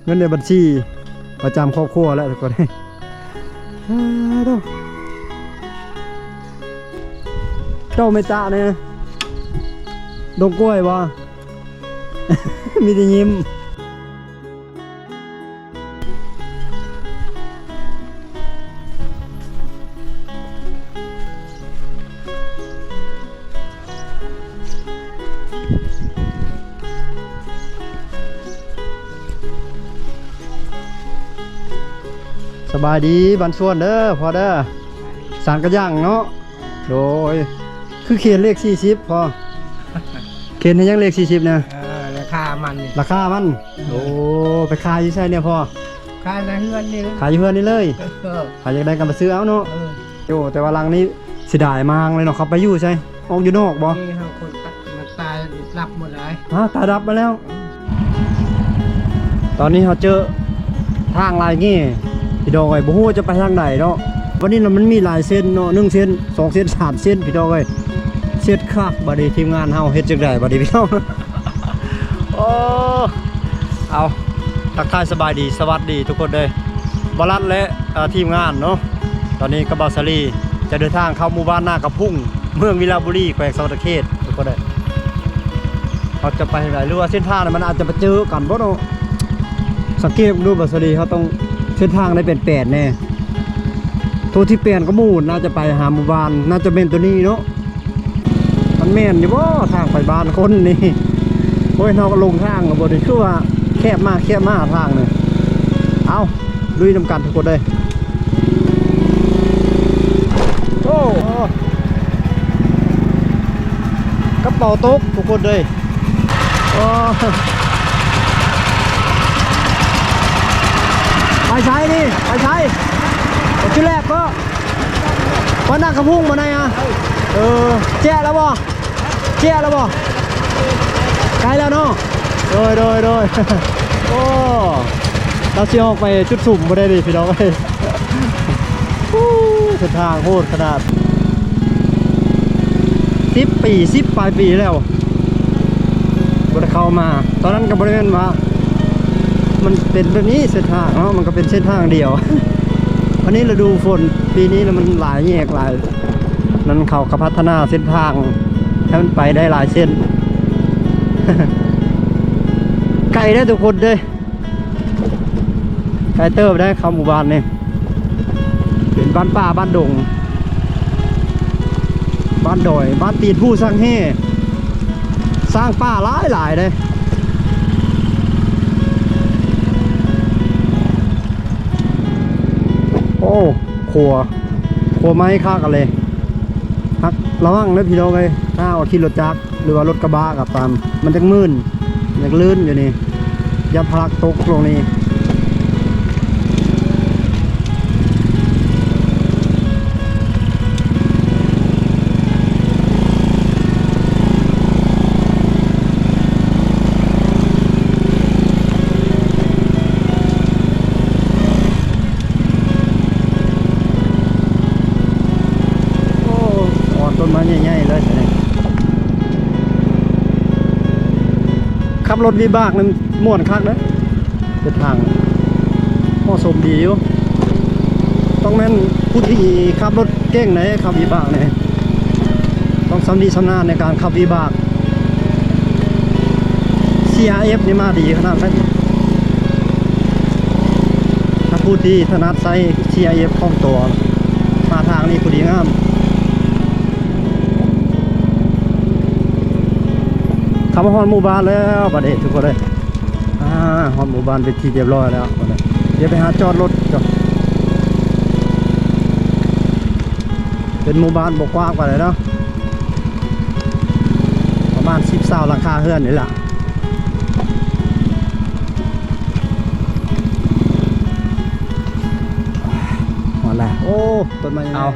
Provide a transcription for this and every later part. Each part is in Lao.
ເງິນໃນບັນຊີປະຈຳຄອບຄົວແຫຼະທຸກຄົນ. ເຈົ້າເມດຕະແດ່ ດົງກ້ວຍບໍ່? ມີແຕ່ຍິ້ມ. ສະບາຍດີບ້ານສວນເດີພໍ່ເດີ. ສານກະຍັງເນາະ. ໂດຍ ຄືຂຽນເລກສີ່ສິບພໍ່? ຂຽນໃຫ້ຫຍັງເລກສີ່ສິບນະ? ເອີ ລາຄາມັນນີ້ ລາຄາມັນ. ເອີ ໂອ້ ໄປຂາຍຢູ່ໃສແດ່ພໍ່? ຂາຍໃນເຮືອນນີ້ ຂາຍຢູ່ເຮືອນນີ້ເລີຍ. ເອີ ໃຜຢາກໄດ້ກໍມາຊື້ເອົາເນາະ. ເອີ ໂອ້ ແຕ່ວ່າຫຼັງນີ້ເສຍດາຍມາກເລີຍເນາະ. ເຂົາໄປຢູ່ໃສ? ອອກຢູ່ນອກບໍ່? ນີ້ເຮົາຄົນມັນຕາຍດັບໝົດຫຼາຍ. ຮະ ຕາຍດັບມາແລ້ວ. ຕອນນີ້ເຮົາເຈີທາງລາຍແງ່ພີ່ນ້ອງເອີຍ ບໍ່ຮູ້ຈະໄປທາງໃດເນາະ. ວັນນີ້ນະມັນມີຫຼາຍເສັ້ນເນາະ ໜຶ່ງເສັ້ນ ສອງເສັ້ນ ສາມເສັ້ນພີ່ນ້ອງເອີຍ. ເຊັດຄັກ ບັດນີ້ທີມງານເຮົາເຮັດຈັ່ງໃດບັດນີ້ພີ່ນ້ອງ? ໂອ້ ເອົາ ທັກທາຍສະບາຍດີ ສະຫວັດດີທຸກຄົນເດີ ບ່າວລັດ ແລະ ເອີ ທີມງານເນາະ. ຕອນນີ້ກັບບ່າວສາລີຈະເດີນທາງເຂົ້າໝູ່ບ້ານນາກະພຸງ ເມືອງວິລະບູລີ ແຂວງສະຫວັນນະເຂດທຸກຄົນເດີ. ເຮົາຈະໄປທາງໃດ ຫຼືວ່າເສັ້ນທາງມັນອາດຈະໄປເຈີກັນບໍ່ເນາະ? ສັງເກດເບິ່ງດູບ່າວສາລີ ເຮົາຕ້ອງ ເສັ້ນທາງໄດ້ແປນໆແດ່. ໂທທີ່ແປນກະໝູ່ ໜ້າຈະໄປຫາໝູ່ບ້ານ ໜ້າຈະແມ່ນໂຕນີ້ເນາະ. ມັນແມ່ນຢູ່ບໍ່ທາງໄປບ້ານຄົນນີ້? ໂອ້ຍ ເຮົາກໍຫຼົງທາງແລ້ວບໍ່ນີ້ ຄືວ່າແຄບມາແຄບມາທາງນີ້. ເອົ້າ ລຸຍນຳກັນທຸກຄົນເດີ. ໂອ້ ກະເປົາຕົກທຸກຄົນເດີ. ໂອ້ ໄປໃສນີ້ ໄປໃສ? ໄປຈຸແລກກໍ ໄປນາກະພຸງມາໄນອະ. ເອີ ແຈະແລ້ວບໍ່? ແຈະແລ້ວບໍ່? ໃກ້ແລ້ວເນາະ. ໂດຍ ໂດຍ ໂດຍ. ໂອ້ ລາວຊິອອກໄປຈຸດສຸມບໍ່ໄດ້ເດພີ່ນ້ອງເອີຍ. ໂອ້ ເສັ້ນທາງໂຫດຂະໜາດ. ສິບປີ ສິບປາຍປີແລ້ວ ບໍ່ໄດ້ເຂົ້າມາ. ຕອນນັ້ນກໍບໍ່ໄດ້ແມ່ນວ່າມັນເປັນແບບນີ້ ເສັ້ນທາງເນາະ ມັນກໍເປັນເສັ້ນທາງດຽວ. ອັນນີ້ລະດູຝົນ ປີນີ້ລະມັນຫຼາຍແຍກຫຼາຍ ນັ້ນເຂົາກໍພັດທະນາເສັ້ນທາງໃຫ້ມັນໄປໄດ້ຫຼາຍເສັ້ນ. ໄກເດີທຸກຄົນເດີ. ໄກເຕີບໄດ໋ ເຂົ້າໝູ່ບ້ານນີ້ ເປັນບ້ານປ່າບ້ານດົງ ບ້ານດອຍ ບ້ານຕີນພູຊ້າງແຮ່ ຊ້າງປ່າຫຼາຍໆເດ້. ໂອ້ ຂົວ ຂົວໄມ້ຄັກອັນເລີຍ. ຮັກ ລະວັງເດີພີ່ນ້ອງເອີຍ ຖ້າເຮົາຂີ່ລົດຈັກ ຫຼືວ່າລົດກະບະກໍຕາມ ມັນຈັກມື່ນ ມັນຈັກລື່ນຢູ່ນີ້ ຢ້ານພະລັກຕົກລົງນີ້. ໂອ້ ອ່ອນຕົ້ນໄມ້ໃຫຍ່ໆເລີຍ ຂັບລົດວິບາກນີ້ມ່ວນຄັກເດ້. ເປັນທາງເໝາະສົມດີຢູ່ ຕ້ອງແມ່ນຜູ້ທີ່ຂັບລົດເກັ່ງໃດ໋ ຂັບວິບາກນີ້ ຕ້ອງຊຳນິຊຳນານໃນການຂັບວິບາກ. ຊີອາເອັຟ ນີ້ມາດີຂະໜາດນັ້ນ. ຖ້າຜູ້ທີ່ຖະໜັດໃຊ້ ຊີອາເອັຟ ຂອງຕົວ ມາທາງນີ້ພໍດີງາມ. ເຂົ້າມາຮອດໝູ່ບ້ານແລ້ວບັດນີ້ທຸກຄົນເອີຍ. ອ່າ ຮອດໝູ່ບ້ານເປັນທີ່ຮຽບຮ້ອຍແລ້ວບັດນີ້ ດຽວໄປຫາຈອດລົດກ່ອນ. ເປັນໝູ່ບ້ານບໍ່ກວ້າງປານໃດເນາະ ປະມານສິບຊາວຫຼັງຄາເຮືອນນີ້ລະ. ຮອດແລ້ວ ໂອ້ ຕົ້ນໄມ້ໃຫຍ່. ເອົາ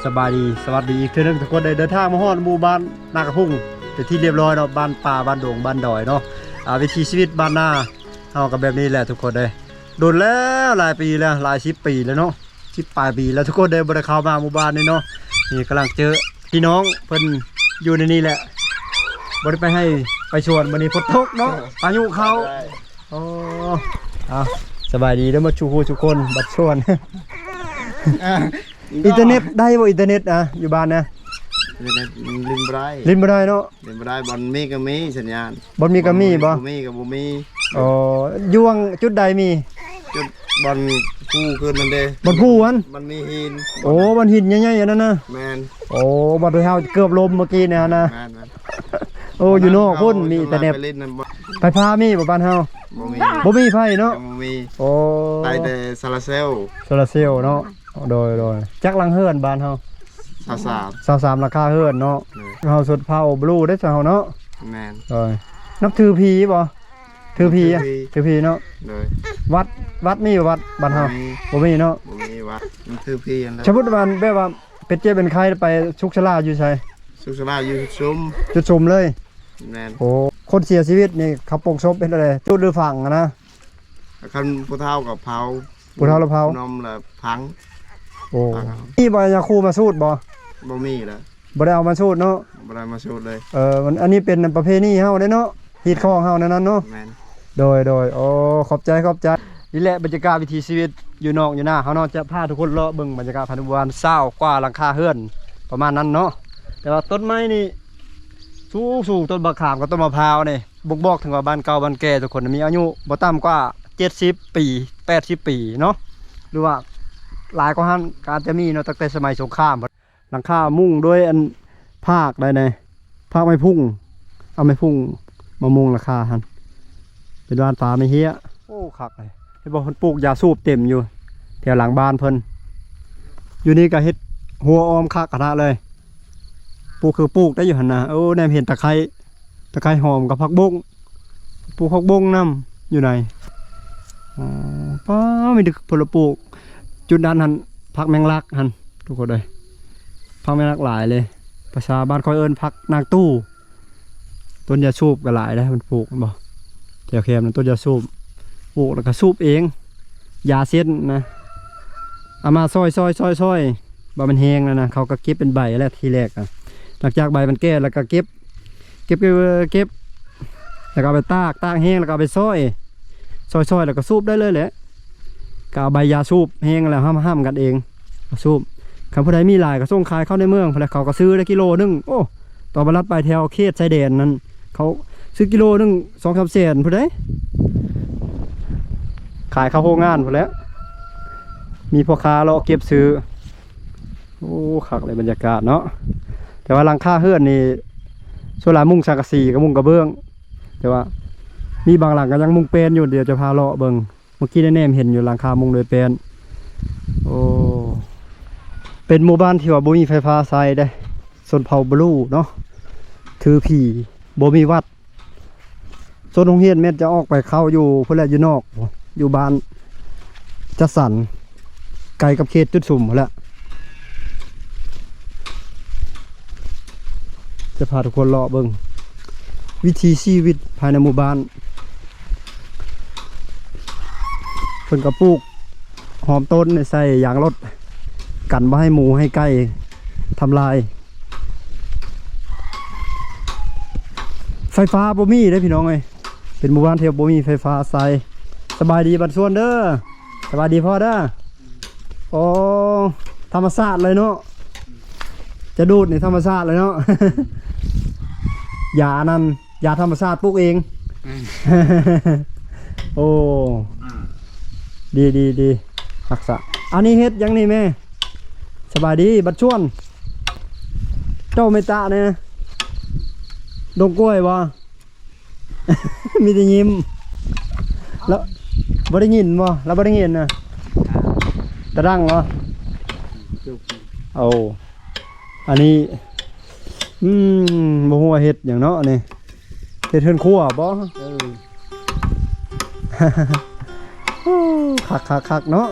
ສະບາຍດີ ສະຫວັດດີອີກເທື່ອໜຶ່ງທຸກຄົນເດີ. ເດີນທາງມາຮອດໝູ່ບ້ານນາກະພຸງເປັນທີ່ຮຽບຮ້ອຍເນາະ ບ້ານປ່າ ບ້ານດົງ ບ້ານດອຍເນາະ. ອ່າ ວິຖີຊີວິດບ້ານນາເຮົາກໍແບບນີ້ແຫຼະທຸກຄົນເດີ. ດົນແລ້ວ ຫຼາຍປີແລ້ວ ຫຼາຍສິບປີແລ້ວເນາະ ສິບປາຍປີແລ້ວທຸກຄົນເດີ ບໍ່ໄດ້ເຂົ້າມາໝູ່ບ້ານນີ້ເນາະ. ນີ້ກຳລັງເຈີພີ່ນ້ອງເພິ່ນຢູ່ໃນນີ້ແຫຼະ ບໍ່ໄດ້ໄປໄຮ່ໄປສວນ ມື້ນີ້ຝົນຕົກເນາະ ພາຍຸເຂົ້າ. ໂອ້ ເອົາ ສະບາຍດີເດີໝົດສູ່ຜູ້ສູ່ຄົນ ບັດຊວນ ອ່າ ອິນເຕີເນັດໄດ້ບໍ່? ອິນເຕີເນັດນະ ຢູ່ບ້ານນະ ຫຼິ້ນບໍ່ໄດ້ ຫຼິ້ນບໍ່ໄດ້ເນາະ ຫຼິ້ນບໍ່ໄດ້. ບ່ອນມີກໍມີສັນຍານ ບ່ອນມີກໍມີບໍ່? ບໍ່ມີກໍບໍ່ມີ. ອໍ ຢູ່ຫວ່າງຈຸດໃດມີ? ຈຸດບ່ອນພູຂຶ້ນນັ້ນເດ້ ບ່ອນພູຫັ້ນ ມັນມີຫີນ. ໂອ້ ບ່ອນຫີນໃຫຍ່ໆ ອັນນັ້ນນະ. ແມ່ນ. ໂອ້ ບ່ອນທີ່ເຮົາເກືອບລົ້ມເມື່ອກີ້ນີ້ນະ. ແມ່ນໆ. ໂອ້ ຢູ່ນອກພຸ້ນມີແຕ່ແນບ ໄຟຟ້າມີບໍ່ບ້ານເຮົາ? ບໍ່ມີ ບໍ່ມີໄຟເນາະ ຍັງບໍ່ມີ. ໂອ້ ໄດ້ແຕ່ໂຊລາເຊວ ໂຊລາເຊວເນາະ. ໂດຍໆ ຈັກຫຼັງເຮືອນບ້ານເຮົາ? ຊາວສາມ ຊາວສາມຫຼັງຄາເຮືອນເນາະ. ໂດຍ ເຮົາຊົນເຜົ່າບລູເດ້ຊະເຮົາເນາະ. ແມ່ນ. ໂດຍ ນັບຖືຜີບໍ່? ຖືຜີ ຖືຜີເນາະ. ໂດຍ ວັດ ວັດມີບໍ່? ວັດບ້ານເຮົາ ບໍ່ມີ ບໍ່ມີເນາະ ບໍ່ມີວັດ ນັບຖືຜີຫັ້ນແຫຼະ. ສົມມຸດວ່າແບບວ່າ ເປັນເຈັບເປັນໄຂ້ໄປສຸກສາລາຢູ່ໃສ? ສຸກສາລາຢູ່ຈຸດຊຸມ ຈຸດຊຸມເລີຍ. ແມ່ນ. ໂອ້ ຄົນເສຍຊີວິດນີ້ເຂົາປົງສົບເຮັດແນວໃດ? ຈູດຫຼືຝັງຫັ້ນນະ? ຄັນຜູ້ເຖົ້າກໍເຜົາ ຜູ້ເຖົ້າລະເຜົາ ຜູ້ໜຸ່ມລະຝັງ. ໂອ້ ຝັງເອົາ. ມີບໍ່ ຢາຄູມາສູດບໍ່? ບໍ່ມີລະ ບໍ່ໄດ້ເອົາມາສູດເນາະ ບໍ່ໄດ້ມາສູດເລີຍ. ເອີ ມັນ ອັນນີ້ເປັນປະເພນີເຮົາເດ້ເນາະ ຮີດຄອງເຮົາແນວນັ້ນເນາະ. ແມ່ນ. ໂດຍໆ ໂອ້ ຂອບໃຈ ຂອບໃຈ. ນີ້ແຫຼະບັນຍາກາດວິຖີຊີວິດຢູ່ນອກຢູ່ນາເຮົາເນາະ ຈະພາທຸກຄົນເລາະເບິ່ງບັນຍາກາດພາຍໃນໝູ່ບ້ານ ຊາວກວ່າຫຼັງຄາເຮືອນປະມານນັ້ນເນາະ. ແຕ່ວ່າຕົ້ນໄມ້ນີ້ສູງໆ ຕົ້ນບັກຂາມກັບຕົ້ນມະພ້າວນີ້ບົ່ງບອກເຖິງວ່າບ້ານເກົ່າບ້ານແກ່ທຸກຄົນມີອາຍຸບໍ່ຕ່ຳກວ່າເຈັດສິບປີ ແປດສິບປີເນາະ ຫຼືວ່າຫຼາຍກວ່າຫັ້ນກໍອາດຈະມີເນາະ ຕັ້ງແຕ່ສະໄໝສົງຄາມ. ຫຼັງຄາມຸງດ້ວຍອັນ ພາກໃດແດ່ ພາກໄມ້ພຸ້ງ ເອົາໄມ້ພຸ້ງມາມຸງຫຼັງຄາຫັ້ນ ເປັນບ້ານປ່າໄມ້ເຮ້ຍ. ໂອ້ ຄັກເລີຍ ເຫັນບໍ່ ເພິ່ນປູກຢາສູບເຕັມຢູ່ແຖວຫຼັງບ້ານເພິ່ນ. ຢູ່ນີ້ກໍເຮັດຮົ້ວອ້ອມຄັກຂະໜາດເລີຍ ປູກຄືປູກໄດ້ຢູ່ຫັ້ນນະ. ໂອ້ ແນມເຫັນຕະໄຄ ຕະໄຄຫອມກັບຜັກບົ້ງ ປູກຜັກບົ້ງນຳຢູ່ໃນ ອໍ ປ້າ ມີແຕ່ຜົນລະປູກ. ຈຸດນັ້ນຫັ້ນ ຜັກແມງລັກຫັ້ນ ທຸກຄົນເອີຍ ຜັກແມງລັກຫຼາຍເລີຍ. ພາສາບ້ານຂ້ອຍເອີ້ນຜັກນາງຕູ້. ຕົ້ນຢາສູບກໍຫຼາຍເດ້ ມັນປູກ ແມ່ນບໍ່ ແຖວແຄມນັ້ນ ຕົ້ນຢາສູບ ປູກແລ້ວກໍສູບເອງ ຢາເສັ້ນນະ. ເອົາມາຊອຍໆໆໆ ວ່າມັນແຫ້ງແລ້ວນະ ເຂົາກໍເກັບເປັນໃບແຫຼະ ທີແລກອະ. ຫຼັງຈາກໃບມັນແກ່ແລ້ວກໍເກັບ ເກັບ ເກັບ ເກັບ ແລ້ວກໍເອົາໄປຕາກ ຕາກແຫ້ງແລ້ວກໍເອົາໄປຊອຍ ຊອຍໆ ແລ້ວກໍສູບໄດ້ເລີຍແຫຼະ. ກໍເອົາໃບຢາສູບແຫ້ງແລ້ວຫ້ຳໆກັນເອງມາສູບ. ຄັນຜູ້ໃດມີຫຼາຍກໍສົ່ງຂາຍເຂົ້າໃນເມືອງພຸ້ນແຫຼະ ເຂົາກໍຊື້ໄດ້ກິໂລໜຶ່ງ. ໂອ້ ຕອນວ່າລັດໄປແຖວເຂດຊາຍແດນນັ້ນ ເຂົາຊື້ກິໂລໜຶ່ງສອງສາມແສນພຸ້ນເດ້ ຂາຍເຂົ້າໂຮງງານພຸ້ນແຫຼະ ມີພໍ່ຄ້າເລາະເກັບຊື້. ໂອ້ ຄັກເລີຍບັນຍາກາດເນາະ. ແຕ່ວ່າຫຼັງຄາເຮືອນນີ້ ສ່ວນຫຼາຍມຸງສັງກະສີກັບມຸງກະເບື້ອງ ແຕ່ວ່າມີບາງຫຼັງກໍຍັງມຸງແປ້ນຢູ່. ດຽວຈະພາເລາະເບິ່ງ ເມື່ອກີ້ໄດ້ແນມເຫັນຢູ່ຫຼັງຄາມຸງດ້ວຍແປ້ນ. ໂອ້ ເປັນໝູ່ບ້ານທີ່ວ່າບໍ່ມີໄຟຟ້າໃຊ້ເດ້ ຊົນເຜົ່າບລູເນາະ ຖືຜີ ບໍ່ມີວັດ. ໂຊນໂຮງຮຽນແມ່ນຈະອອກໄປເຂົ້າຢູ່ພຸ້ນແຫຼະ ຢູ່ນອກ ຢູ່ບ້ານຈັດສັນ ໄກກັບເຂດຈຸດຊຸມພຸ້ນແຫຼະ. ຈະພາທຸກຄົນເລາະເບິ່ງວິຖີຊີວິດພາຍໃນໝູ່ບ້ານ. ເພິ່ນກໍປູກ ຫອມຕົ້ນໃສ່ຢາງລົດ ກັນບໍ່ໃຫ້ໝູໃຫ້ໄກ່ທຳລາຍ. ໄຟຟ້າບໍ່ມີເດ້ພີ່ນ້ອງເອີຍ ເປັນໝູ່ບ້ານທີ່ບໍ່ມີໄຟຟ້າໃຊ້. ສະບາຍດີບັດຊວນເດີ ສະບາຍດີພໍ່ເດີ. ໂອ້ ທຳມະຊາດເລີຍເນາະ ຈະດູດນີ້ທຳມະຊາດເລີຍເນາະ ຢາອັນນັ້ນ ຢາທຳມະຊາດປູກເອງ. ອືມ ໂອ້ ອືມ ດີ ດີ ດີ ຮັກສາ. ອັນນີ້ເຮັດຫຍັງນີ້ແມ່? ສະບາຍດີບັດຊວນ. ເຈົ້າເມດຕາແດ່ ດົງກ້ວຍບໍ່? ມີແຕ່ຍິ້ມ. ລາວບໍ່ໄດ້ຍິນບໍ່? ລາວບໍ່ໄດ້ຍິນນະ ຕາດັງບໍ່? ໂອ້ ອັນນີ້ ອືມ ບໍ່ຮູ້ວ່າເຮັດຫຍັງເນາະນີ້ ເຮັດເຮືອນຄົວບໍ່? ເອີ ໂອ້ ຄັກໆໆເນາະ.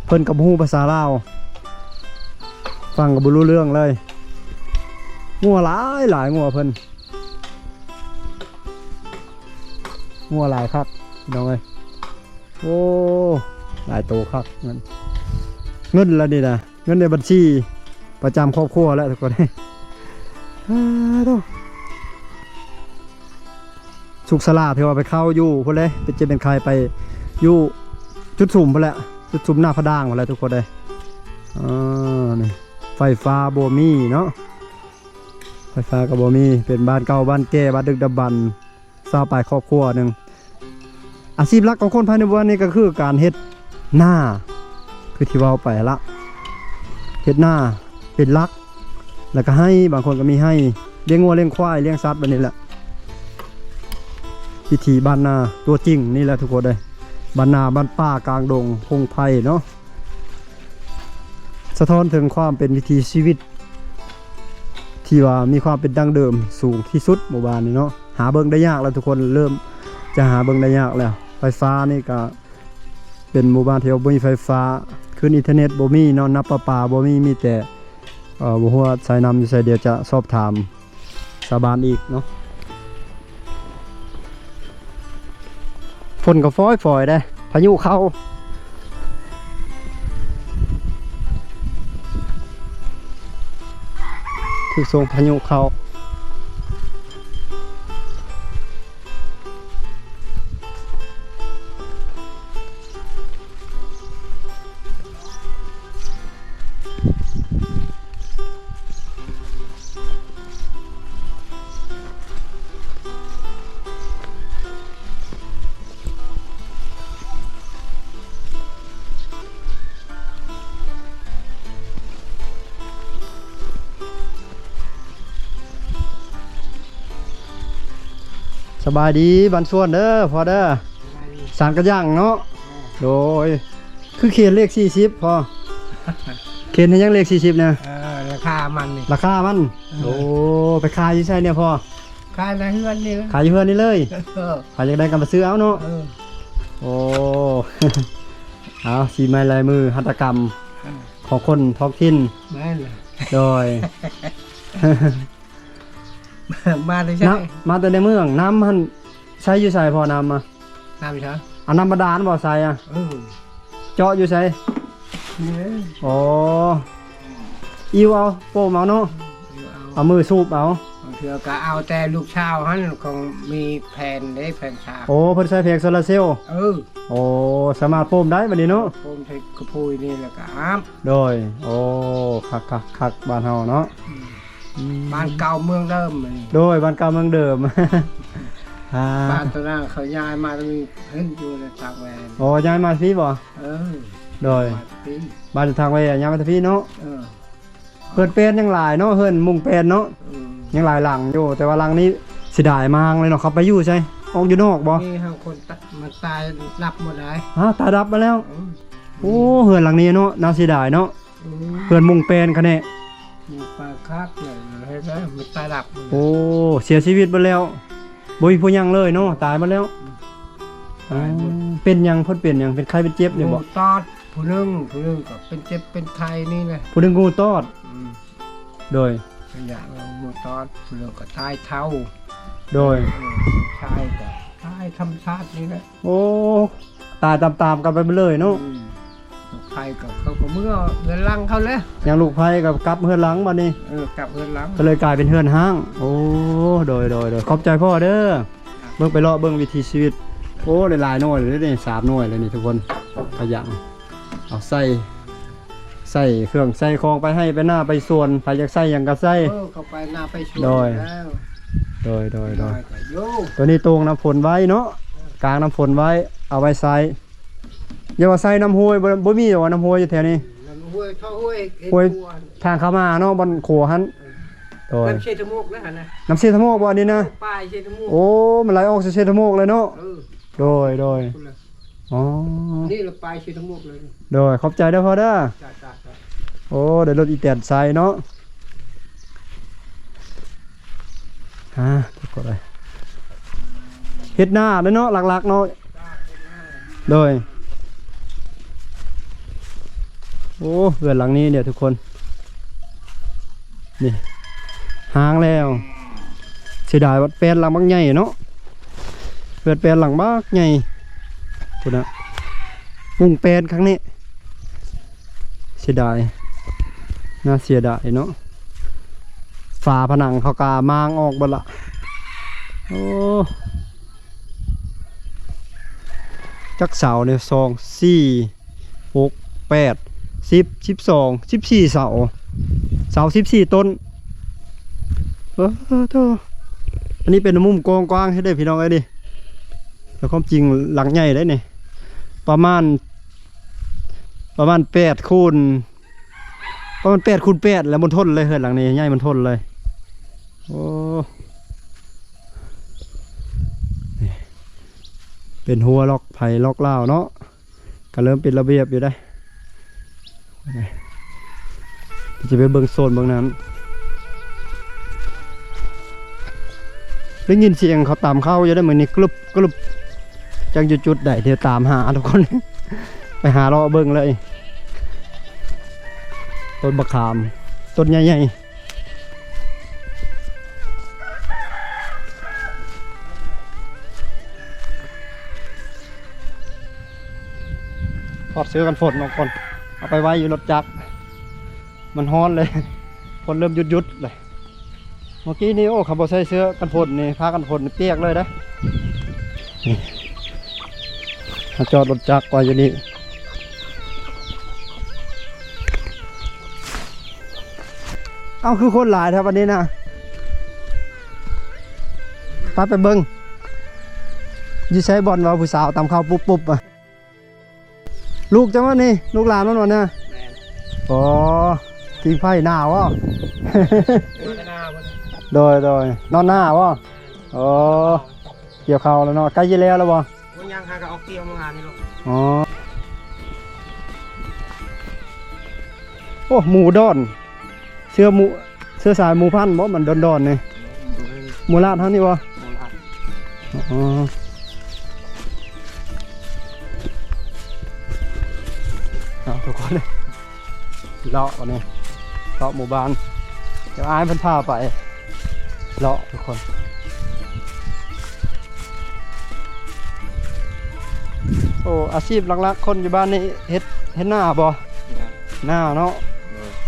ເພິ່ນກໍບໍ່ຮູ້ພາສາລາວ ຟັງກໍບໍ່ຮູ້ເລື່ອງເລີຍ. ງົວຫຼາຍໆ ງົວເພິ່ນ ງົວຫຼາຍຄັກພີ່ນ້ອງເອີຍ. ໂອ້ ຫຼາຍໂຕຄັກນັ້ນ. ເງິນລະນີ້ນະ ເງິນໃນບັນຊີປະຈຳຄອບຄົວແຫຼະທຸກຄົນ. ອາ ໂທ້ ສຸກສາລາຖືວ່າໄປເຂົ້າຢູ່ພຸ້ນເດ້ ເປັນເຈັບເປັນໄຂ້ໄປຢູ່ຈຸດສຸມພຸ້ນແຫຼະ ຈຸດສຸມໜ້າຜາດ່າງພຸ້ນແຫຼະທຸກຄົນເດ້. ເອີ ນີ້ ໄຟຟ້າບໍ່ມີເນາະ ໄຟຟ້າກໍບໍ່ມີ ເປັນບ້ານເກົ່າບ້ານແກ່ ບ້ານດຶກດຳບັນ ຊາວປາຍຄອບຄົວໜຶ່ງ. ອາຊີບຫຼັກຂອງຄົນພາຍໃນໝູ່ບ້ານນີ້ກໍຄືການເຮັດນາ ຄືທີ່ເວົ້າໄປຫັ້ນລະ ເຮັດນາເປັນຫຼັກ ແລ້ວກໍໄຮ່ ບາງຄົນກໍມີໄຮ່ ລ້ຽງງົວລ້ຽງຄວາຍ ລ້ຽງສັດແບບນີ້ແຫຼະ. ວິຖີບ້ານນາຕົວຈິງນີ້ແຫຼະທຸກຄົນເອີຍ ບ້ານນາ ບ້ານປ່າກາງດົງພົງໄພເນາະ. ສະທ້ອນເຖິງຄວາມເປັນວິຖີຊີວິດ ທີ່ວ່າມີຄວາມເປັນດັ້ງເດີມສູງທີ່ສຸດໝູ່ບ້ານນີ້ເນາະ. ຫາເບິ່ງໄດ້ຍາກແລ້ວທຸກຄົນ ເລີ່ມຈະຫາເບິ່ງໄດ້ຍາກແລ້ວ. ໄຟຟ້ານີ້ກະເປັນໝູ່ບ້ານທີ່ວ່າບໍ່ມີໄຟຟ້າ ຄືນອິນເຕີເນັດບໍ່ມີເນາະ ນ້ຳປະປາບໍ່ມີ ມີແຕ່ ເອີ ບໍ່ຮູ້ວ່າສາຍນ້ຳຢູ່ໃສ ດຽວຈະສອບຖາມ ຊາວບ້ານອີກເນາະ. ຝົນກໍຝອຍໆເດ້ ພາຍຸເຂົ້າ ຖືກສົ່ງພາຍຸເຂົ້າ. ສະບາຍດີບ້ານສວນເດີພໍ່ເດີ ສານກະຍັງເນາະ. ໂດຍ ຄືຂຽນເລກສີ່ສິບພໍ່ ຂຽນໃຫ້ຫຍັງເລກສີ່ສິບນະ? ເອີ ລາຄາມັນນີ້ ລາຄາມັນ. ເອີ ໂອ້ ໄປຂາຍຢູ່ໃສແດ່ພໍ່? ຂາຍໃນເຮືອນນີ້ ຂາຍຢູ່ເຮືອນນີ້ເລີຍ. ເອີ ໃຜຢາກໄດ້ກໍມາຊື້ເອົາເນາະ. ເອີ ໂອ້ ເອົາ ສີໄມ້ລາຍມື ຫັດຖະກຳ ເອີ ຂອງຄົນທ້ອງຖິ່ນ. ແມ່ນລະ ໂດຍ ມາແຕ່ໃສ? ນຳ ມາແຕ່ໃນເມືອງ. ນ້ຳຫັ້ນໃຊ້ຢູ່ໃສພໍ່? ນ້ຳອະ ນ້ຳຢູ່ໃສ? ອັນນ້ຳບາດານບໍ່ໃຊ້ອະ? ເອີ ເຈາະຢູ່ໃສ? ນີ້ເດ້. ອໍ ອີ່ວເອົາ ໂປ້ມເອົາເນາະ. ອີ່ວເອົາ ເອົາມືສູບເອົາ. ບາງເທື່ອກໍເອົາແຕ່ລູກສາວຫັ້ນ ຂອງມີແຜ່ນເດ້ ແຜ່ນສາກ. ໂອ້ ເພິ່ນໃຊ້ແຜງໂຊລາເຊວ. ເອີ ໂອ້ ສາມາດໂປ້ມໄດ້ບັດນີ້ເນາະ. ໂປ້ມໃສ່ກະພຸ້ຍນີ້ແລ້ວກໍອາບ. ໂດຍ ໂອ້ ຄັກໆໆ ບ້ານເຮົາເນາະ. ອືມ ອືມ ບ້ານເກົ່າເມືອງເດີມນີ້. ໂດຍ ບ້ານເກົ່າເມືອງເດີມ. ອ່າ ບ້ານຕົວນັ້ນເຂົາຍ້າຍມາ ມີເຮືອນຢູ່ໃນທາງແວນ. ອໍ ຍ້າຍມາພີ້ບໍ່? ເອີ ໂດຍ ມາພີ້ ບ້ານທາງແວນ ຍ້າຍມາແຕ່ພີ້ເນາະ. ເອີ ເຮືອນແປ້ນຍັງຫຼາຍເນາະ ເຮືອນມຸງແປ້ນເນາະ. ອືມ ຍັງຫຼາຍຫຼັງຢູ່ ແຕ່ວ່າຫຼັງນີ້ເສຍດາຍມາກເລີຍເນາະ. ເຂົາໄປຢູ່ໃສ? ອອກຢູ່ນອກບໍ່? ມີເຮົາຄົນຕະ ມັນຕາຍດັບໝົດຫຼາຍ. ຮະ ຕາຍດັບມາແລ້ວ? ອືມ ໂອ້ ເຮືອນຫຼັງນີ້ເນາະ ໜ້າເສຍດາຍເນາະ. ອືມ ເຮືອນມຸງແປ້ນຄະແນະ ມີປາຄັກເລີຍ ເຮັດແລ້ວມີຕາຍດັບ. ໂອ້ ເສຍຊີວິດເບິດແລ້ວ ບໍ່ມີຜູ້ຍັງເລີຍເນາະ ຕາຍໝົດແລ້ວ. ອືມ ຕາຍໝົດ. ເປັນຫຍັງ? ເພິ່ນເປັນຫຍັງ? ເປັນໄຂ້ເປັນເຈັບນີ້ບໍ່? ງູຕອດຜູ້ໜຶ່ງ ຜູ້ໜຶ່ງກໍເປັນເຈັບເປັນໄຂ້ນີ້ແຫຼະ. ຜູ້ໜຶ່ງງູຕອດ. ອືມ ໂດຍ ໄປຢາກງູຕອດ ຜູ້ໜຶ່ງກໍຕາຍເທົ້າ. ໂດຍ ເອີ ຜູ້ຊາຍກໍຕາຍທຳມະຊາດນີ້ແຫຼະ. ໂອ້ ຕາຍຕາມໆກັນໄປເບິດເລີຍເນາະ. ອືມ ລູກໃພ້ກໍ ເຂົາກໍເມືອເຮືອນຫຼັງເຂົາແຫຼະ. ຍັງລູກໃພ້ກໍກັບເຮືອນຫຼັງບັດນີ້. ເອີ ກັບເຮືອນຫຼັງ ກໍເລີຍກາຍເປັນເຮືອນຮ້າງ. ໂອ້ ໂດຍໆໆ ຂອບໃຈພໍ່ເດີ. ເບິ່ງ ໄປເລາະເບິ່ງວິຖີຊີວິດ. ໂອ້ ຫຼາຍໆໜ່ວຍເລີຍເດ້ນີ້ ສາມໜ່ວຍເລີຍນີ້ທຸກຄົນ. ຂະຫຍັງ ເອົາໃສ່ ໃສ່ເຄື່ອງໃສ່ຂອງໄປໄຮ່ໄປນາໄປສວນ ໃຜຢາກໃສ່ຫຍັງກໍໃສ່. ເອີ ເຂົ້າໄປນາໄປສວນ. ໂດຍ ແລ້ວ ໂດຍໆໆ ໂຕນີ້ໂຕ່ງນ້ຳຝົນໄວ້ເນາະ. ເອີ ກາງນ້ຳຝົນໄວ້ ເອົາໄວ້ໃສ່. ຢ່າວ່າໃສ່ນ້ຳຫ້ວຍ ບໍ່ ບໍ່ມີດອກວ່ານ້ຳຫ້ວຍຢູ່ແຖວນີ້. ນ້ຳຫ້ວຍ ທໍ່ຫ້ວຍ ຫ້ວຍທາງເຂົ້າມາເນາະ ບ່ອນຂົວຫັ້ນ. ເອີ ໂດຍ ນ້ຳເຊຕະໂມກນະຫັ້ນນະ. ນ້ຳເຊຕະໂມກບໍ່ອັນນີ້ນະ? ປາຍເຊຕະໂມກ. ໂອ້ ມັນໄຫຼອອກໃສ່ເຊຕະໂມກເລີຍເນາະ. ເອີ ໂດຍໆ ພຸ້ນລະ. ອໍ ນີ້ລະປາຍເຊຕະໂມກເລີຍ. ໂດຍ ຂອບໃຈເດີພໍ່ເດີ. ຈ້າໆໆ. ໂອ້ ໄດ້ລົດອີແຕນໃສ່ເນາະ. ອ່າ ເຮັດນາເດີເນາະ ຫຼັກໆເນາະ. ໂດຍ ໂອ້ ເຮືອນຫຼັງນີ້ເດທຸກຄົນ ນີ້ ຮ້າງແລ້ວ. ເສຍດາຍວ່າແປ້ນຫຼັງບັກໃຫຍ່ເນາະ ເຮືອນແປ້ນຫຼັງບັກໃຫຍ່ພຸ້ນນະ. ມຸງແປ້ນຄັ້ງນີ້ ເສຍດາຍ ໜ້າເສຍດາຍເນາະ ຝາຜະໜັງເຂົາກະມ້າງອອກເບິດລະ. ໂອ້ ຈັກເສົານີ້ ສອງ ສີ່ ຫົກ ແປດ ສິບ ສິບສອງ ສິບສີ່ເສົາ ເສົາສິບສີ່ຕົ້ນ. ເອີ ໂທ້ ອັນນີ້ເປັນມຸມກວ້າງໆເຮັດເດ້ພີ່ນ້ອງເອີຍນີ້ ແຕ່ຄວາມຈິງຫຼັງໃຫຍ່ເດ້ນີ້ ປະມານ ປະມານແປດຄູນ ປະມານແປດຄູນແປດ ແລ້ວມັນທົນເລີຍ ເຮືອນຫຼັງນີ້ໃຫຍ່ມັນທົນເລີຍ. ໂອ້ ເປັນຮົ້ວລັອກໃຜລັອກລາວເນາະ ກະເລີ່ມເປັນລະບຽບຢູ່ເດ້. ຈະໄປເບິ່ງໂຊນເບິ່ງນັ້ນ ໄດ້ຍິນສຽງເຂົາຕຳເຂົ້າຢູ່ເດ້ມື້ນີ້ ກຣຶບ ກຣຶບ ຈັກຢູ່ຈຸດໃດ ດຽວຕາມຫາທຸກຄົນ ໄປຫາເລາະເບິ່ງເລີຍ. ຕົ້ນບັກຂາມ ຕົ້ນໃຫຍ່ໆ ຖອດເສື້ອກັນຝົນບາງຄົນ ເອົາໄປໄວ້ຢູ່ລົດຈັກ ມັນຮ້ອນເລີຍ ຝົນເລີ່ມຢຸດໆເລີຍ. ເມື່ອກີ້ນີ້ ໂອ້ ຄັນບໍ່ໃສ່ເສື້ອກັນຝົນນີ້ ຜ້າກັນຝົນນີ້ປຽກເລີຍເດ້. ນີ້ ມາຈອດລົດຈັກໄວ້ຢູ່ນີ້. ເອົ້າ ຄືຄົນຫຼາຍແທ້ບັດນີ້ນະ ໄປ ໄປເບິ່ງ ຢູ່ໃສບ່ອນວ່າຜູ້ສາວຕຳເຂົ້າປຸບໆອະ? ລູກເຈົ້າມັນນີ້ ລູກຫຼານມັນບໍ່ນະ? ແມ່ນ. ອໍ ຜິງໄຟໜາວບໍ່? ມາແຕ່ນາພຸ້ນ. ໂດຍໆ ນອນນາບໍ່? ແມ່ນ. ອໍ ກ່ຽວເຂົ້າແລ້ວເນາະ ໃກ້ຊິແລ້ວແລ້ວບໍ່? ໂອ້ຍ ຍັງ ຫາກະອອກກ່ຽວມື້ວານນີ້ລູກ. ອໍ ໂອ້ ໝູດອນ ເຊື້ອໝູ ເຊື້ອສາຍໝູພັນບໍ່ ມັນດອນໆນີ້? ໝູລາດເຮົານີ້ບໍ່? ໝູລາດ. ອໍ ເອົາ ທຸກຄົນເລີຍ ເລາະບັດນີ້ ເລາະໝູ່ບ້ານ ດຽວອ້າຍເພິ່ນພາໄປເລາະທຸກຄົນ. ໂອ້ ອາຊີບຫຼັກໆ ຄົນຢູ່ບ້ານນີ້ເຮັດ ເຮັດນາບໍ່? ນາ ນາເນາະ.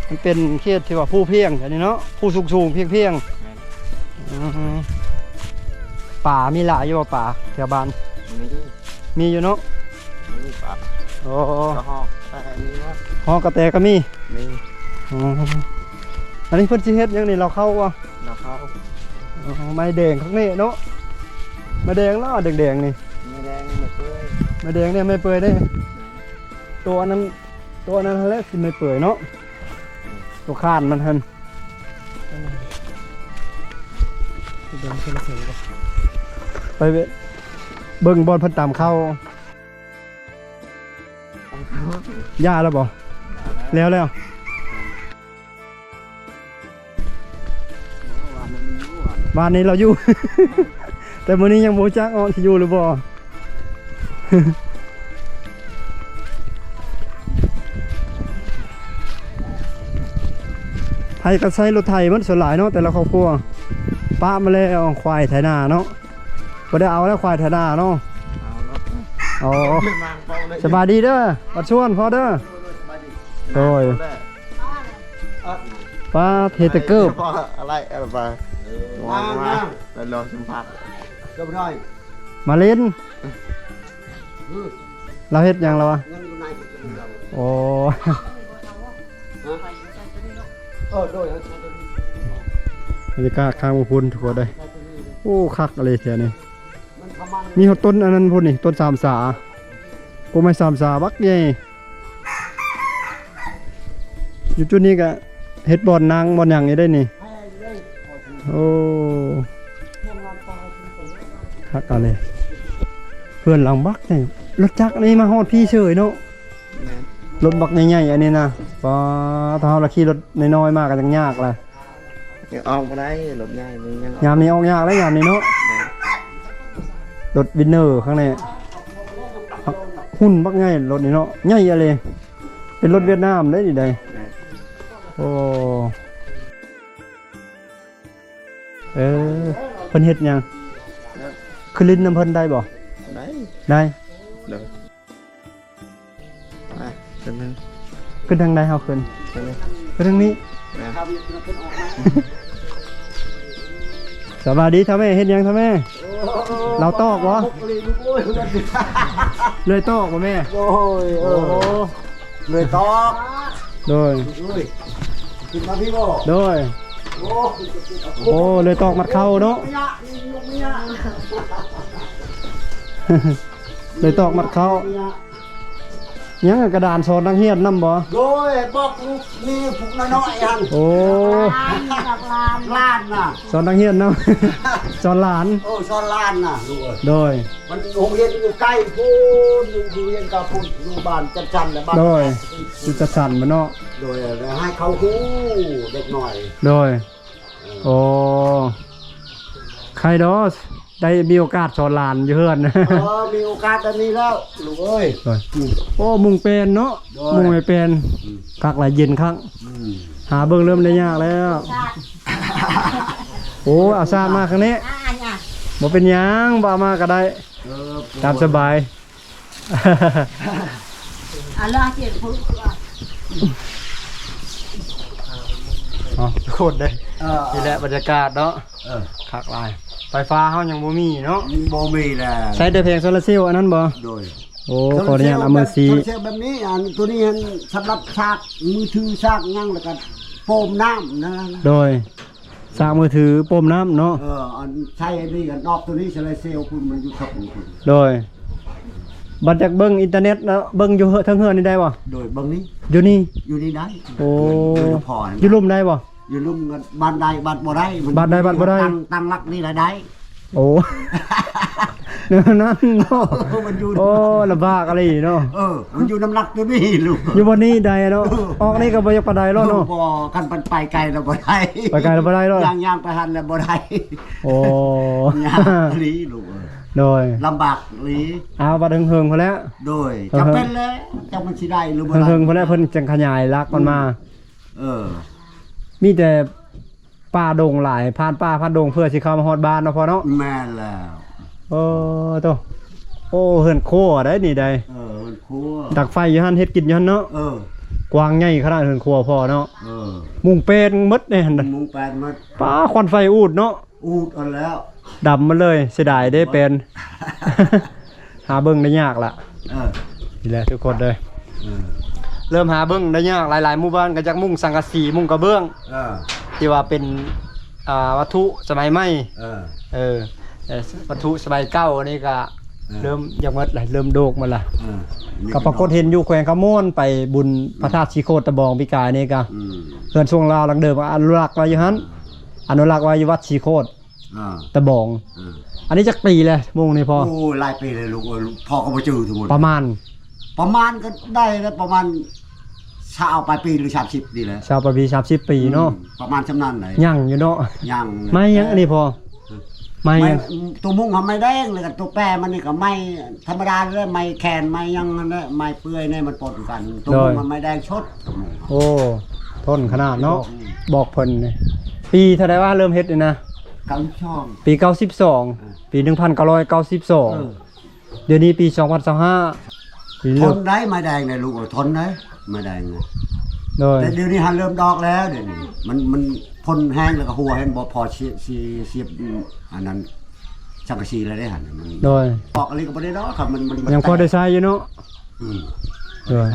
ໂດຍ ມັນເປັນເຂດທີ່ວ່າພູພຽງ ອັນນີ້ເນາະ ພູສູງໆ ພຽງໆ. ແມ່ນ. ອືມ ປາມີຫຼາຍຢູ່ບໍ່ ປາແຖວບ້ານ? ມີ ມີຢູ່ເນາະ ມີປາ. ໂອ້ ກະຮອກ ແຕ່ມີເນາະ ຮອກກະແຕກະມີ. ມີ. ອໍ ອັນນີ້ເພິ່ນຊິເຮັດຫຍັງນີ້ ເຫຼົ້າເຂົ້າບໍ່? ເຫຼົ້າເຂົ້າ. ອໍ ໄມ້ແດງຄັກແນ່ເນາະ ໄມ້ແດງລະແດງໆນີ້ ໄມ້ແດງ ໄມ້ເປື່ອຍ ໄມ້ແດງນີ້ ໄມ້ເປື່ອຍເດ້. ໂຕອັນນັ້ນ ໂຕອັນນັ້ນຫັ້ນແຫຼະຊິໄມ້ເປື່ອຍເນາະ ໂຕຄານມັນຫັ້ນ. ໄປເບິ່ງ ເບິ່ງບ່ອນເພິ່ນຕຳເຂົ້າ. ຢ່າແລ້ວບໍ່? ແລ້ວ ແລ້ວ. ວານນີ້ລາວຢູ່ ແຕ່ມື້ນີ້ຍັງບໍ່ຮູ້ຈັກເນາະ ຊິຢູ່ຫຼືບໍ່. ໃຜກະໃຊ້ລົດໄຖໝົດສ່ວນຫຼາຍເນາະ ແຕ່ລະຄອບຄົວ ປະມາແລ້ວ ຄວາຍໄຖນາເນາະ. ບໍ່ໄດ້ເອົາແລ້ວ ຄວາຍໄຖນາເນາະ. ເອົາແລ້ວ. ອໍ ສະບາຍດີເດີ ບັດຊວນພໍ່ເດີ. ໂດຍ ປ້າເທແຕ່ເກີບ ອະໄລ ອະໄລ ມາ ມາ ມາ ໄປລອງສຳພາດ ມາຫຼິ້ນ. ລາວເຮັດຫຍັງລະວະ? ໂອ້ ບັນຍາກາດຂ້າງພຸ້ນທຸກຄົນເອີຍ. ໂອ້ ຄັກອີ່ຫຼີແຖວນີ້ ມີຮອດຕົ້ນອັນນັ້ນພຸ້ນນີ້ ຕົ້ນສາມສາ ກົກໄມ້ສາມສາບັກໃຫຍ່. ຢູ່ຈຸດນີ້ກະເຮັດບ່ອນນັ່ງບ່ອນຫຍັງນີ້ໄດ້ນີ້. ໂອ້ ຄັກອີ່ຫຼີ ເຮືອນຫຼັງບັກໃຫຍ່. ລົດຈັກນີ້ມາຮອດພີ້ເສີຍເນາະ. ແມ່ນ. ລົດບັກໃຫຍ່ໆ ອັນນີ້ນະ ປ້າ ຖ້າເຮົາລະຂີ່ລົດນ້ອຍໆມາກະຍັງຍາກລະ. ຍັງອອກບໍ່ໄດ້ ລົດໃຫຍ່ນີ້ຍັງ ຍາມນີ້ອອກຍາກແລ້ວ ຍາມນີ້ເນາະ. ແມ່ນ. ລົດວິນເນີຂ້າງໃນ ຫຸ່ນບັກໃຫຍ່ລົດນີ້ເນາະ ໃຫຍ່ອີ່ຫຼີ ເປັນລົດຫວຽດນາມເດ້ນີ້ໃດ໋. ແມ່ນ. ໂອ້ ເອີ ເພິ່ນເຮັດຫຍັງ? ຄືຫຼິ້ນນຳເພິ່ນໄດ້ບໍ່? ໄດ້ ໄດ້. ໂດຍ. ໄປ ເປັນຫຍັງ? ຂຶ້ນທາງໃດເຮົາຂຶ້ນ? ຂຶ້ນທາງນີ້. ສະບາຍດີທ່ານແມ່ ເຮັດຫຍັງທ່ານແມ່? ລາວຕອກບໍ່? ເລື່ອຍຕອກບໍ່ແມ່? ໂອ້ຍ ເອີ ໂອ້ ເລື່ອຍຕອກ. ໂດຍ ໂອ້ຍ ຂຶ້ນມາພີ້ບໍ່? ໂດຍ ໂອ້ ໂອ້ ເລື່ອຍຕອກມັດເຂົ້າເນາະ. ເລື່ອຍຕອກມັດເຂົ້າ. ຍັງກະດານສອນນັກຮຽນນຳບໍ່? ໂດຍ ບອກລູກນີ້ພວກນ້ອຍໆຫັ້ນ. ໂອ້ ຫຼານ ຫຼານນະ ສອນນັກຮຽນນຳ. ສອນຫຼານ. ໂອ້ ສອນຫຼານນະລູກເອີຍ. ໂດຍ ມັນໂຮງຮຽນຢູ່ໃກ້ພຸ້ນ ຢູ່ ຢູ່ຮຽນກະພຸ້ນ ຢູ່ບ້ານຈັດສັນ ແລະບ້ານ ໂດຍ ຢູ່ຈັດສັນພຸ້ນເນາະ. ໂດຍ ແລ້ວໃຫ້ເຂົາຮູ້ເດັກນ້ອຍ. ໂດຍ ເອີ ໂອ້ ໄຄດອສ ໄດ້ມີໂອກາດສອນຫຼານຢູ່ເຮືອນ. ເອີ ມີໂອກາດແບບນີ້ແລ້ວລູກເອີຍ. ໂດຍ ອືມ ໂອ້ ມຸງແປນເນາະ. ໂດຍ ມຸງໃຫ້ແປນ. ອືມ ຄັກຫຼາຍ ເຢັນຄັກ. ອືມ ຫາເບິ່ງເລີ່ມໄດ້ຍາກແລ້ວ. ໂອ້ ເອົາສາດມາຂ້າງນີ້. ອ່າ ບໍ່ເປັນຫຍັງ ບໍ່ເອົາມາກະໄດ້. ເອີ ຕາມສະບາຍ. ເອົາລະ ເຈັບຜູ້ ເອົາ ທຸກຄົນເດ້. ເອີ ນີ້ແຫຼະບັນຍາກາດເນາະ. ເອີ ຄັກຫຼາຍ. ໄຟຟ້າເຮົາຍັງບໍ່ມີເນາະ. ຍັງບໍ່ມີແຫຼະ. ໃຊ້ແຕ່ແຜງໂຊລາເຊວອັນນັ້ນບໍ່? ໂດຍ ໂອ້ ຂໍອະນຸຍາດເອົາມືຊີ. ໂຊລາເຊວແບບນີ້ ອັນໂຕນີ້ຫັ້ນສຳລັບຊາກມືຖື ຊາກຫຍັງ ແລ້ວກະໂປມນ້ຳນະ. ໂດຍ ຊາກມືຖື ໂປມນ້ຳເນາະ. ເອີ ອັນໃຊ້ອັນນີ້ກະນອກໂຕນີ້ ໂຊລາເຊວພຸ້ນ ມັນຢູ່ເທິງພຸ້ນ. ໂດຍ ບັດຢາກເບິ່ງອິນເຕີເນັດເນາະ ເບິ່ງຢູ່ເຮືອ ເທິງເຮືອນນີ້ໄດ້ບໍ່? ໂດຍ ເບິ່ງນີ້ ຢູ່ນີ້ ຢູ່ນີ້ໄດ້. ໂອ້ ຢູ່ລຸ່ມໄດ້ບໍ່? ຢູ່ລຸ່ມກະບ້ານໄດ້ ບ້ານບໍ່ໄດ້ ບ້ານໄດ້ ບ້ານບໍ່ໄດ້. ຕັ້ງ ຕັ້ງຫຼັກນີ້ລະໄດ້. ໂອ້ ແນວນັ້ນເນາະ. ເອີ ມັນຢູ່ ໂອ້ ລຳບາກອີ່ຫຼີເນາະ. ເອີ ມັນຢູ່ນ້ຳຫຼັກໂຕນີ້ລູກ. ຢູ່ບ່ອນນີ້ໄດ້ເນາະ. ເອີ ອອກນີ້ກະບໍ່ຢາກປານໃດເນາະ. ບໍ່ ຄັນໄປໄກລະບໍ່ໄດ້ ໄປໄກລະບໍ່ໄດ້ເນາະ. ຍ່າງ ຍ່າງໄປຫັ້ນລະບໍ່ໄດ້. ໂອ້ ຍາກອີ່ຫຼີລູກເອີຍ. ໂດຍ ລຳບາກອີ່ຫຼີ. ອ້າວ ບັດເຫິງໆພຸ້ນແຫຼະ. ໂດຍ ຈຳເປັນແຫຼະ ຈັກມັນຊິໄດ້ຫຼືບໍ່ໄດ້. ເຫິງໆພຸ້ນແຫຼະ ເພິ່ນຈັ່ງຂະຫຍາຍຫຼັກມັນມາ. ອືມ ເອີ ມີແຕ່ ປ່າດົງຫຼາຍ ຜ່ານປ່າຜ່ານດົງເພື່ອຊິເຂົ້າມາຮອດບ້ານເນາະພໍ່ເນາະ. ແມ່ນແລ້ວ. ໂອ້ ໂຕ ໂອ້ ເຮືອນຄົວໃດນີ້ໃດ. ເອີ ເຮືອນຄົວ ດັງໄຟຢູ່ຫັ້ນ ເຮັດກິນຢູ່ຫັ້ນເນາະ. ເອີ ກວ້າງໃຫຍ່ຂະໜາດເຮືອນຄົວພໍ່ເນາະ. ເອີ ມຸງແປນໝົດເດ້ຫັ້ນ. ມຸງແປນໝົດ. ປ້າ ຄວັນໄຟອູດເນາະ. ອູດເອົາແລ້ວ ດຳໝົດເລີຍ. ເສຍດາຍເດ້ແປນ. ຫາເບິ່ງໄດ້ຍາກລະ. ເອີ ນີ້ແຫຼະທຸກຄົນເດີ. ເອີ ເລີ່ມຫາເບິ່ງໄດ້ຍາກ. ຫຼາຍໆໝູ່ບ້ານກະຢາກມຸງສັງກະສີ ມຸງກະເບື້ອງ. ເອີ ທີ່ວ່າເປັນ ອ່າ ວັດຖຸສະໄໝໃໝ່. ເອີ ເອີ ວັດຖຸສະໄໝເກົ່າອັນນີ້ກະ ເອີ ເລີ່ມຢາກໝົດລະ ເລີ່ມໂດກໝົດລະ. ເອີ ກະປາກົດເຫັນຢູ່ແຂວງຄຳມ່ວນ ໄປບຸນພະທາດສີໂຄດຕະບອງປີກາຍນີ້ກະ. ອືມ ເຮືອນຊ່ວງລາວຫຼັງເດີມອະນຸລັກໄວ້ຢູ່ຫັ້ນ. ອືມ ອະນຸລັກໄວ້ຢູ່ວັດສີໂຄດ ອ່າ ຕະບອງ. ອ່າ ອັນນີ້ຈັກປີແລ້ວມຸງນີ້ພໍ່? ໂອ້ ຫຼາຍປີແລ້ວລູກເອີຍ. ພໍ່ກະບໍ່ຈື່ທັງໝົດ. ປະມານ ປະມານກະໄດ້ແລ້ວ ປະມານຊາວປາຍປີ ຫຼື ສາມສິບນີ້ແຫຼະ. ຊາວປາຍປີ ສາມສິບປີເນາະ. ອືມ ປະມານຊ່ຳນັ້ນໃດ. ຍັງຢູ່ເນາະ. ຍັງ. ໄມ້ຫຍັງອັນນີ້ພໍ່? ຮະ? ໄມ້ຫຍັງ? ໂຕມຸງຫັ້ນໄມ້ແດງ ແລ້ວກະໂຕແປມັນນີ້ກະໄມ້ທຳມະດາແຫຼະ ໄມ້ແຄນ ໄມ້ຫຍັງຫັ້ນແຫຼະ ໄມ້ເປື່ອຍແນ່ ມັນປົນກັນ. ໂຕມຸງຫັ້ນໄມ້ແດງສົດ ໂຕມຸງ. ໂອ້ ທົນຂະໜາດເນາະ. ອືມ ບອກເພິ່ນນີ້ ປີເທົ່າໃດວະເລີ່ມເຮັດນີ້ນະ? ເກົ້າສິບສອງ ປີເກົ້າສິບສອງ. ເອີ ປີໜຶ່ງພັນເກົ້າຮ້ອຍເກົ້າສິບສອງ. ເອີ ດຽວນີ້ປີສອງພັນຊາວຫ້າ ປີເລີ່ມ ທົນໄດ້ໄມ້ແດງໄດ໋ລູກເອີຍ ທົນໄດ້ໄມ້ແດງນະ. ໂດຍ ແຕ່ດຽວນີ້ຫັ້ນເລີ່ມດອກແລ້ວ ດຽວນີ້ມັນ ມັນພົ້ນແຮງແລ້ວກະຫົວແຮງ ບໍ່ພໍຊິ ຊິ ຊິ ອັນນັ້ນ ສັງກະສີແລ້ວເດ້ຫັ້ນ. ໂດຍ ອອກອີ່ຫຼີກະບໍ່ໄດ້ດອກ ຄັນມັນ ມັນ ຍັງພໍໄດ້ໃຊ້ຢູ່ເນາະ. ອືມ ໂດຍ